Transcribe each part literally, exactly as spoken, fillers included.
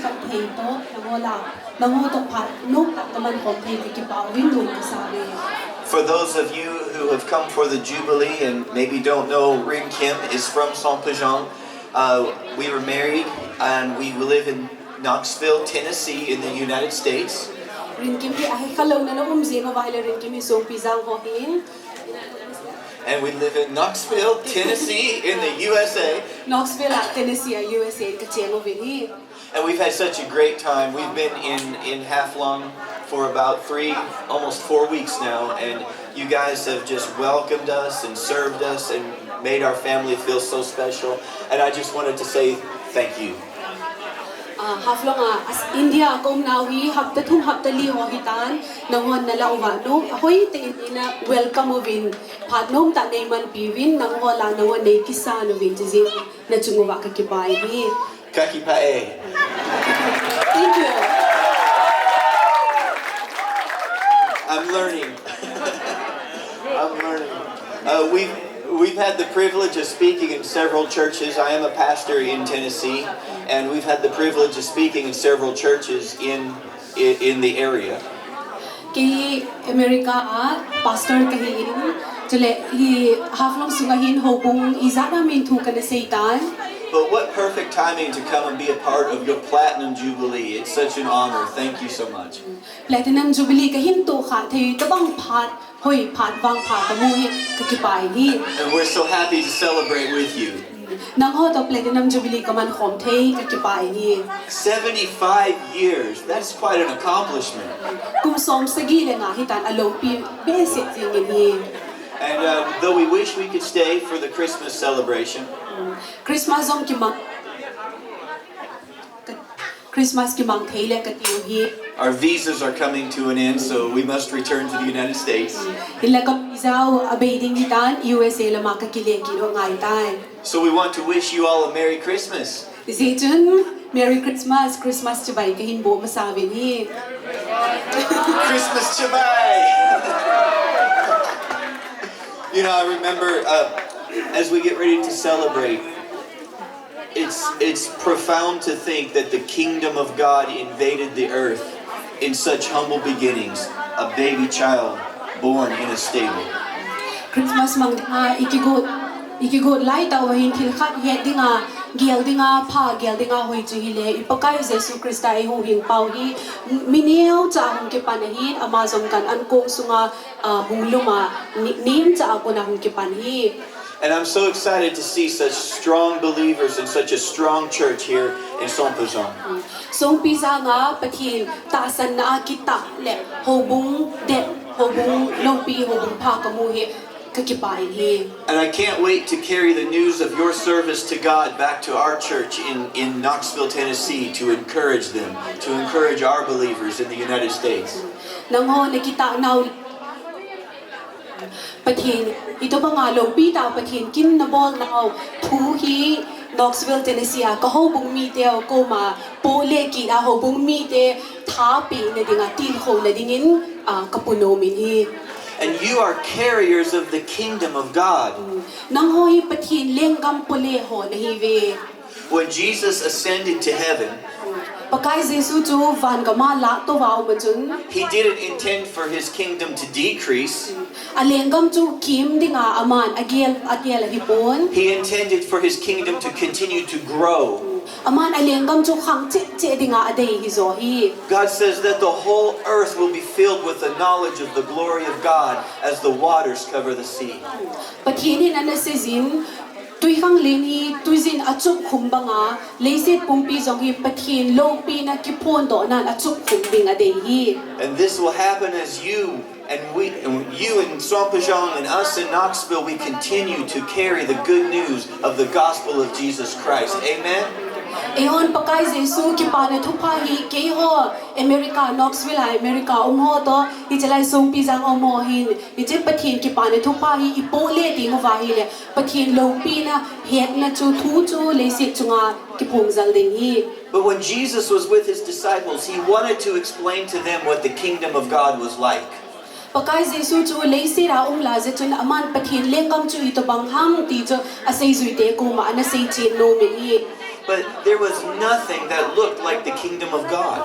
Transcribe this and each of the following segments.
Khat thei toh, nangho lah, nangho toh phat, nop tah kaman khom thei kakipah uvin nom kasa uve. For those of you who have come for the Jubilee and maybe don't know, Rin Kim is from Saint-Pé-Jean. Uh, we were married and we live in Knoxville, Tennessee, in the United States. Rin Kim hi ahe khalou na na um jing uva ahile Rin Kim hi Songpijang ho ahin. And we live in Knoxville, Tennessee, in the U S A. Knoxville a Tennessee a U S A kacheng uvin ahi. And we've had such a great time. We've been in, in Haflong for about three, almost four weeks now, and you guys have just welcomed us and served us and made our family feel so special. And I just wanted to say thank you. Ah, Haflong a, as India a ka umnau hi hapta thum hapta li ho hitan, nanghon nalah uva nom, hoitah in ina welcome uvin, phat nom tah neimanpi uvin, nangho lah nanghon neikisan uvin, chujeh in nachung uva kakipah e. Kakipah e. Thank you. I'm learning. I'm learning. Uh, we've, we've had the privilege of speaking in several churches. I am a pastor in Tennessee, and we've had the privilege of speaking in several churches in, in the area. Kei America a pastor kahin, chule hi Haflong sunga hin houbung ijat a min thu kana seitan. But what perfect timing to come and be a part of your Platinum Jubilee. It's such an honor. Thank you so much. Platinum Jubilee kahin tohkhah thei tobang phat, hoi phat vangpha kamu hi kakipah e. And we're so happy to celebrate with you. Nangho toh Platinum Jubilee kaman khom thei kakipah e. Seventy-five years, that's quite an accomplishment. Kum som sagi le nga hitan aloupi behseh jing in ahi. And uh, though we wish we could stay for the Christmas celebration, Christmas jong kimang Christmas kimang thei le kati u hi. Our visas are coming to an end, so we must return to the United States. Hinla ka visa u abei ding hitan, U S A lama kakile kit u ngai tai. So we want to wish you all a Merry Christmas. Hijeh chun, Merry Christmas, Christmas chibai kahin boh masa uvin ahi. Christmas chibai! You know, I remember uh, as we get ready to celebrate, it's, it's profound to think that the kingdom of God invaded the earth in such humble beginnings, a baby child born in a stable. Christmas mang dinga ikigot, ikigot lai tah uva hin thil khat het dinga, gel dinga, pha gel dinga hoi chu hile, i Pakai Jesu Christa eihuhhingpau hi, mi neocha hung kipan ahin, ama jong kan ankong sunga, ah, hung lum a, ni, neocha a kona hung kipan ahi. And I'm so excited to see such strong believers and such a strong church here in Saint-Pé-Jean. Songpijang a Pathen tahsanna a kitah le houbung det, houbung loupi, houbung pha kamu hi kakipah in ahi. And I can't wait to carry the news of your service to God back to our church in, in Knoxville, Tennessee, to encourage them, to encourage our believers in the United States. Nangho na kitahnau Pathen, hitobanga loupi tah Pathen kin nabolnau thu hi Knoxville, Tennessee a ka houbung miteu koma poh le kit a houbung mite thapeh na dinga tilkhou na dingin, ah, ka punom in ahi. And you are carriers of the kingdom of God. Nangho hi Pathen lenggam pole ho nahiuve. When Jesus ascended to heaven, Pakai Jesu chu vangam a lah touva aum a chun, he didn't intend for his kingdom to decrease. A lenggam chu kem dinga aman agel, agel ahipon. He intended for his kingdom to continue to grow. Aman a lenggam chu khang cheh cheh dinga adei hijo ahi. God says that the whole earth will be filled with the knowledge of the glory of God as the waters cover the sea. Pathen in ana seijin, twikhanglen hi twijin achupkhum banga, leiset pumpi jong hi Pathen loupina kiphondohnan achupkhum ding adei ahi. And this will happen as you and we, and you in Saint-Pé-Jean and us in Knoxville, we continue to carry the good news of the gospel of Jesus Christ. Amen? Eihon Pakai Jesu kipana thupha hi keiho America, Knoxville a America um ho toh, hichelai Songpijang um ho hin, hiche Pathen kipana thupha hi ipoh le ding uva ahile, Pathen loupina hetna chu thu chu leiset chunga kiphongjal ding ahi. But when Jesus was with his disciples, he wanted to explain to them what the kingdom of God was like. Pakai Jesu chu leiset a um lai jeh chun aman Pathen lenggam chu itobang ham ti chu aseijuite koma ana seichen nom in ahi. But there was nothing that looked like the kingdom of God.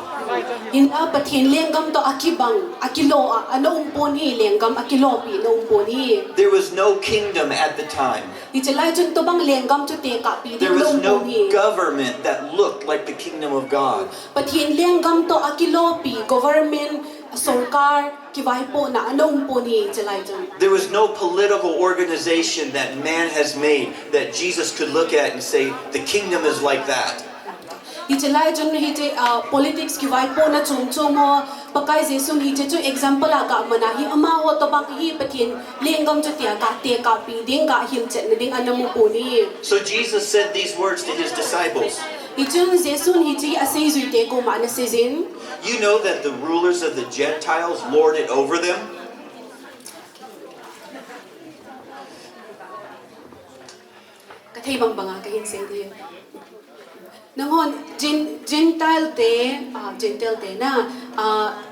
Hinla Pathen lenggam toh akibang, akilo a, ana um pon hi, lenggam akilopi ana um pon hi. There was no kingdom at the time. Hiche lai chun tobang lenggam chu tekahpi There ding ana was um pon no hi. government that looked like the kingdom of God. Pathen lenggam toh akilopi, government, sorkar, kivaipohna ana um pon hi hiche lai chun. There was no political organization that man has made that Jesus could look at and say, "The kingdom is like that." Hiche lai chun hiche, ah, politics kivaipohna chom chom ho, Pakai Jesun hiche chu example a kaman ahi, amaho tobang hi Pathen lenggam chu tia katekahpi ding, kahilchetna ding ana mu pon hi. So Jesus said these words to his disciples. Hichun Jesun hiche aseijuite koma ana seijin. You know that the rulers of the Gentiles lord it over them? Kathei bang banga kahin sei ding. Nanghon Gen-, Gentile te, ah, Gentile te na, ah,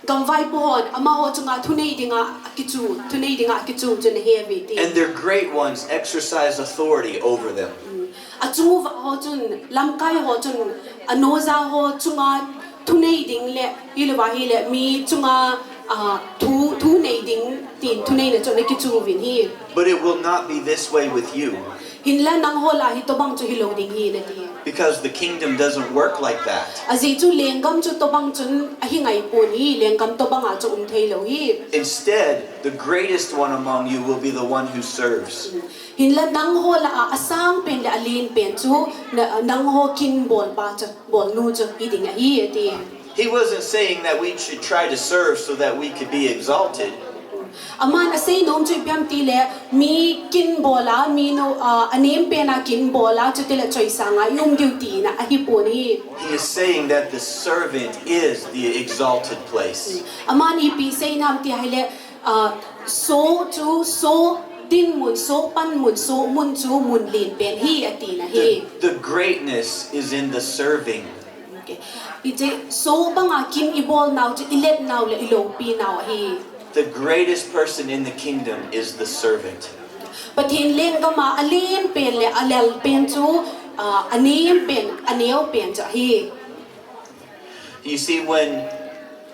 gamvaipo hon amaho chunga thunei dinga akichu, thunei dinga akichu chu nahe uve ti. And their great ones exercise authority over them. Achunguva ho chun, lamkai ho chun, anoja ho chunga thunei ding le, hilouva ahile mi chunga, ah, thu, thunei ding tin, thuneina chu ana kichu uvin hi. But it will not be this way with you. Hinla nangho lah a hitobang chu hilou ding hi nati. Because the kingdom doesn't work like that. Ajeh chu lenggam chu tobang chun ahi ngai pon hi, lenggam tobang a chu um thei lou hi. Instead, the greatest one among you will be the one who serves. Hinla nangho lah a asangpen le alenpen chu na, nangho kin bolpa chu, bolnu chu hiding ahi ati. He wasn't saying that we should try to serve so that we could be exalted. Aman asei nom chu ipi ham tile, mi kin bol a, mi no, ah, anempen a kin bol a, chutile choisang a i um diu tina ahi pon hi. He is saying that the servant is the exalted place. Aman ipi asei nam ti ahile, ah, so chu, so dinmun, so panmun, so mun chu mun lenpen hi atina hi. The, the greatness is in the serving. Okay. Hiche so banga kin ibol nau chu, ilet nau le iloupi nau ahi. The greatest person in the kingdom is the servant. Pathen lenggam a alenpen le alelpen chu, ah, anempen, aneopen chu ahi. You see, when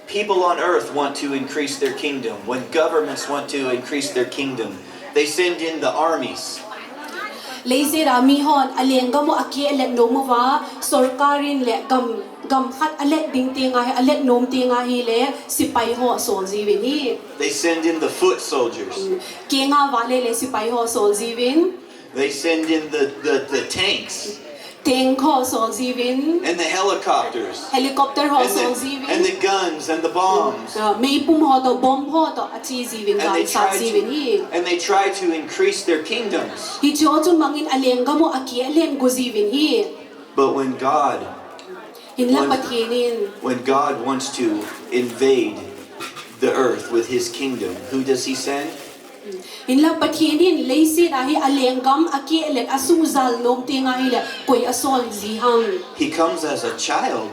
people on earth want to increase their kingdom, when governments want to increase their kingdom, they send in the armies. Leiset a mihon alenggam u akialet nom uva, sorkar in le gam, gam khat alet ding tenga hi, alet nom tenga hile, sipai ho asol jiuvin hi. They send in the foot soldiers. Kenga vale le sipai ho asol jiuvin. They send in the, the, the tanks Tank ho asol jiuvin. and the helicopters Helicopter ho and asol the, jiuvin. and the guns and the bombs. Ah, meipum ho toh, bomb ho toh achi jiuvin, And they gangsa try jiuvin hi. to, and they try to increase their kingdoms. Hiche ho chu mangin alenggam u akialen go jiuvin hi. But when God, Hinla One- Pathen in, when God wants to invade the earth with his kingdom, who does he send? Hinla Pathen in leiset a hi alenggam akialen, asung jal nom tenga hile, koi asol ji ham? He comes as a child.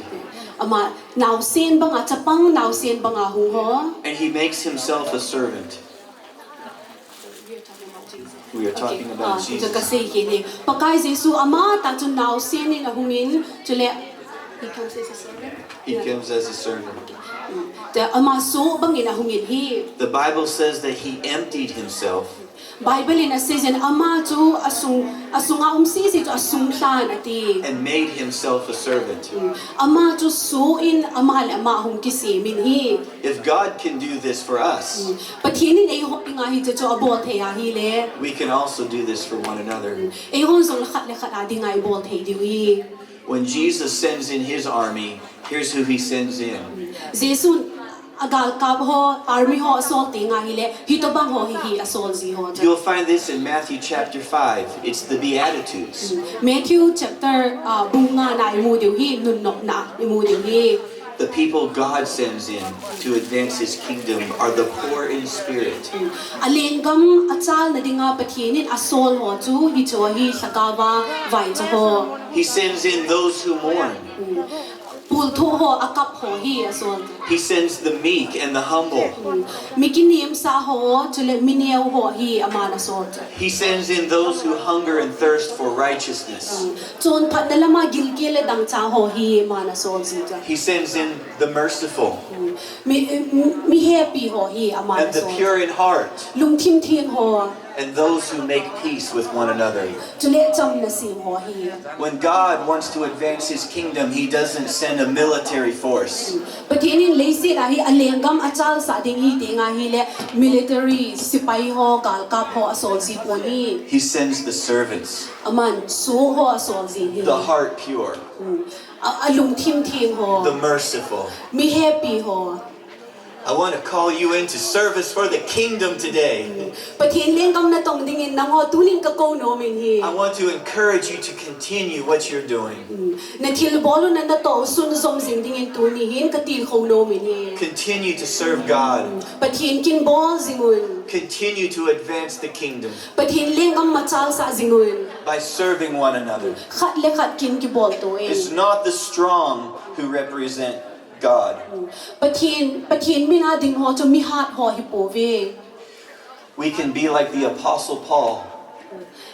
Ama naosen banga, chapang naosen banga hung ho. And he makes himself a servant. We are talking Okay. about Ah, Jesus. kasei kit e. Pakai Jesu amatah chun naosen in ahungin, chule, he comes as a servant. He comes as a servant. Te ama so bangin ahungin hi. The Bible says that he emptied himself Bible in asei jin ama chu asung, asunga um sese chu asung lhan ati. and made himself a servant. Ama chu so in ama le ama hung kisemin hi. If God can do this for us, Pathen in eiho dinga hiche chu abol thei ahile, we can also do this for one another. eihon jong le khat le khat a dinga ibol thei diu hi. When Jesus sends in his army, here's who he sends in. Jesun agalkap ho, army ho asol tenga hile, hitobang ho hi, hi asol ji ho chu. You'll find this in Matthew chapter five. It's the Beatitudes. Matthew chapter, ah, bung nga na imu diu hi, nunnopna imu diu hi. The people God sends in to advance his kingdom are the poor in spirit. Alenggam achalna dinga Pathen in asol ho chu hiche hi, lhakao a vaicha ho. He sends in those who mourn. Kulthu ho, akap ho hi asol. He sends the meek and the humble. Mi kinemsa ho, chule mi neo ho hi aman asol. He sends in those who hunger and thirst for righteousness. Chonphatna lama gilkel le dangchah ho hi aman asol ji. He sends in the merciful. Mi, mi hepi ho hi aman asol. And the pure in heart. Lungthim theng ho. And those who make peace with one another. Chule chamna sem ho hi. When God wants to advance his kingdom, he doesn't send a military force. Pathen in leiset a hi alenggam achalsah ding hi teng ahile military sepai ho, galkap ho asol ji pon hi. He sends the servants. Aman soh ho asol ji hi. The heart pure. A, alungthim theng ho. The merciful. Mi hepi ho. I want to call you into service for the kingdom today. Pathen lenggam natong dingin nangho tunin kakou nomin hi. I want to encourage you to continue what you're doing. Nathilbol u na natoh u sunjom jing dingin tuni hin katilkhou nomin hi. Continue to serve God. Pathen kin bol jing un. Continue to advance the kingdom. Pathen lenggam machalsah jing un. By serving one another. Khat le khat kin kibol to in. It's not the strong who represent God. Pathen, Pathen mina ding ho chu mihat ho hi pouve. We can be like the Apostle Paul.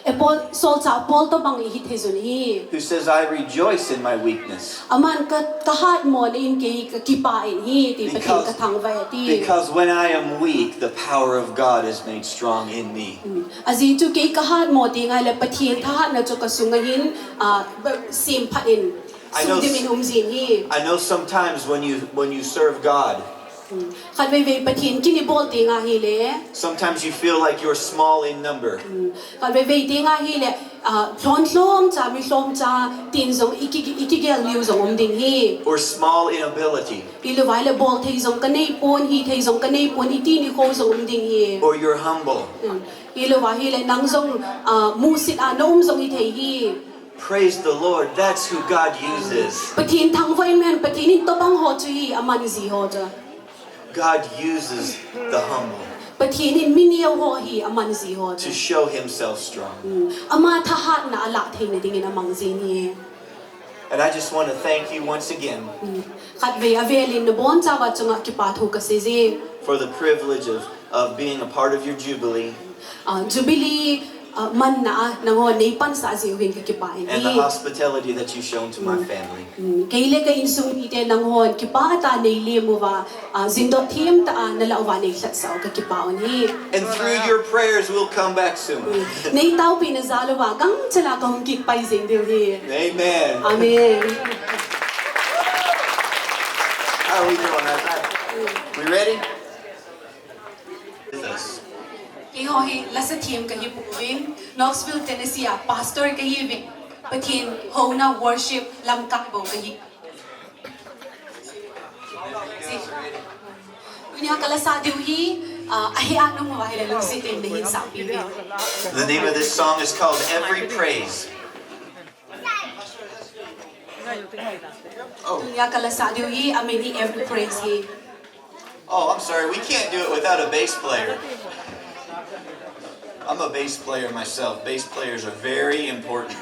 Apol-, solchah Paul tobang ihi thei jun hi. Who says, "I rejoice in my weakness." Aman ka, kahatmo le in kei kakipah in hi, ti Pathen kathangvah e ti. Because when I am weak, the power of God is made strong in me. Ajeh chu kei kahatmo teng ahile Pathen thahatna chu kasunga hin, ah, ba, semphat in. I know, sumdim in um jin hi. I know sometimes when you, when you serve God, khatveivei Pathen kin ibol teng ahile. Sometimes you feel like you're small in number. Khatveivei teng ahile, ah, lhon lhomcha, mi lhomcha, tin jong iki, ikigel liu jong um ding hi. Or small in ability. Ilouva ahile bol thei jong kanei pon, hi thei jong kanei pon, iti nikho jong um ding hi. Or you're humble. Ilouva ahile nang jong, ah, musit a na um jong hithei hi. Praise the Lord. That's who God uses. Pathen thangvah in, Pathen in tobang ho chu hi aman ji ho chu. God uses the humble. Pathen in mi neo ho hi aman ji ho chu. To show himself strong. Ama thahatna alah theina dingin amang jin hi. And I just want to thank you once again. Khatvei avelin nabonchauva chunga kipathu kasei ji. For the privilege of, of being a part of your Jubilee. Ah, Jubilee, ah, manna a nangho neipansah jeh uvin kakipah in hi. And the hospitality that you've shown to my family. Kei le ka insung mite nanghon kipah tah a neilem uva, ah, jingdoh themtah a nalah uva neilhatsah u kakipah un hi. And through your prayers, we'll come back soon. Neitaopina jal uva gangchal a kahung kit pai jeng diu hi. Amen. Amen. How are we doing? We ready? Keiho hi lasa them kahi pouvin, Knoxville, Tennessee a pastor kahiuvin, Pathen houna worship lamkai bou kahi. Tunia kalasa diu hi, ah, ahe a nung uva ahile lungset in nahin sahpi uvin. The name of this song is called Every Praise. Tunia kalasa diu hi, amin hi Every Praise hi. Oh, I'm sorry. We can't do it without a bass player. I'm a bass player myself. Bass players are very important.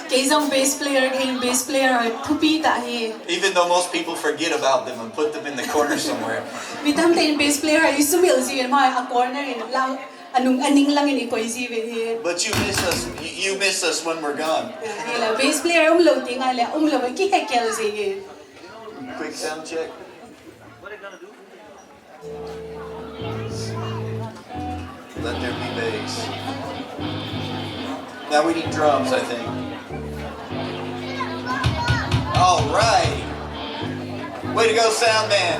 Kei jong bass player, kei bass player thupi tah hi. Even though most people forget about them and put them in the corner somewhere. Mi tamtah in bass player isumil jiuvin, ama a corner in lang, anung, aning lang in ikoi jiuvin hi. But you miss us. You, you miss us when we're gone. Hila bass player umlou teng ahile, umlou kihekhel ji hi. Quick sound check. Let there be bass. Now we need drums, I think. All right. Way to go, sound man.